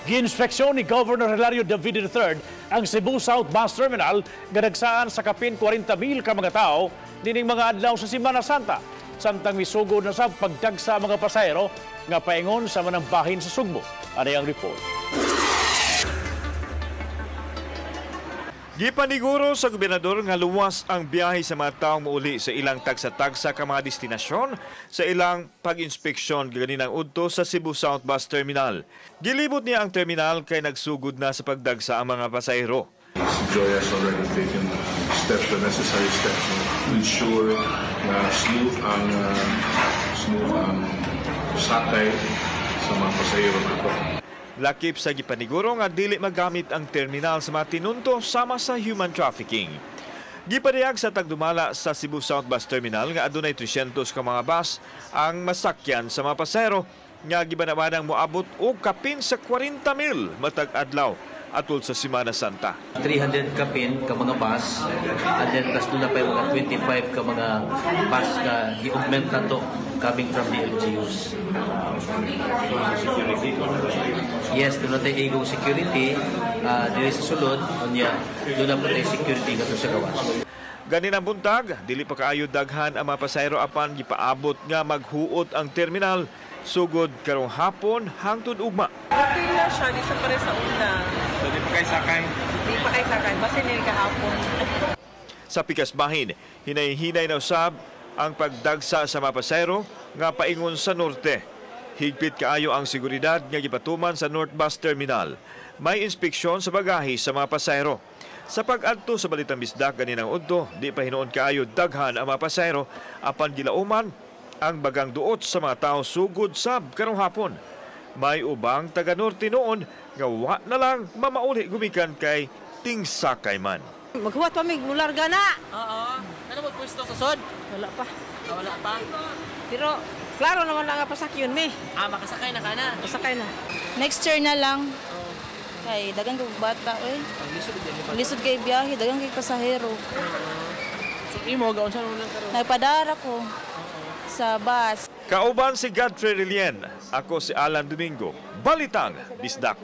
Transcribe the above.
Giinspeksyon ni Governor Hilario Davide III ang Cebu South Bus Terminal nga nagsaan sa kapin 40,000 ka mga tao nining mga adlaw sa Semana Santa. Samtang misugod na sa pagdagsa mga pasahero nga paingon sa manang bahin sa Sugbo. Ano ang report? Gipaniguro sa gobernador nga luwas ang biyahe sa mga taong muuli sa ilang tagsa-tagsa ka mga destinasyon sa ilang pag-inspeksyon ganinang udto sa Cebu South Bus Terminal. Gilibot niya ang terminal kay nagsugod na sa pagdagsa ang mga pasahero. Joy has already taken steps, the necessary steps to ensure na smooth ang sakay sa mga pasahero nato. Lakip sa gipaniguro nga dili magamit ang terminal sa mga tinunto sama sa human trafficking. Gipadayag sa tagdumala sa Cebu South Bus Terminal nga adunay 300 ka mga bus ang masakyan sa mga pasahero nga gibanabanang moabot og kapin sa 40,000 matag adlaw atol sa Semana Santa. 300 kapin ka mga bus and then plus doon na pa yung mga 25 ka mga bus na i-augment na to coming from the LGUs. Yes, doon na tayo igong security diri sa sulod, unya doon na po tayo security kato sa gawas. Ganin ang buntag, dili pa kaayo daghan ang mga pasahero apan gipaabot nga maghuot ang terminal sugod karong hapon hangtod ugma. Okay na siya, di siya pare sa una. So di pa kayo sakay? Di pa kayo sakay, basta nila kahapon. Sa pikas bahin, hinay-hinay na usab ang pagdagsa sa mga pasahero nga paingon sa norte. Higpit kaayo ang seguridad nga gipatuman sa North Bus Terminal. May inspeksyon sa bagahe sa mga pasahero. Sa pag-adto sa Balitang Bisdak ganinang udto, di pa hinuon kaayo daghan ang mga pasahero apan gilauman ang bagang duot sa mga tao sugod sab karong hapon. May ubang taga-norte noon nga wa na lang mamauli gumikan kay tingsakay man. Maghuwat pa mig mularga na. Oo. Ano mo pwesto sa sod? Wala pa. Ah, wala pa. Pero klaro naman lang nga pasakyon mi. Ah, makasakay na ka na. Pasakay na. Next year na lang. Kay dagan kog bata oy. Lisod kay biyahe, dagan kay pasahero. So imo gaon sa mo lang karon. Nagpadara ko sa bus. Kauban si Godfrey Relien, ako si Alan Domingo. Balitang Bisdak.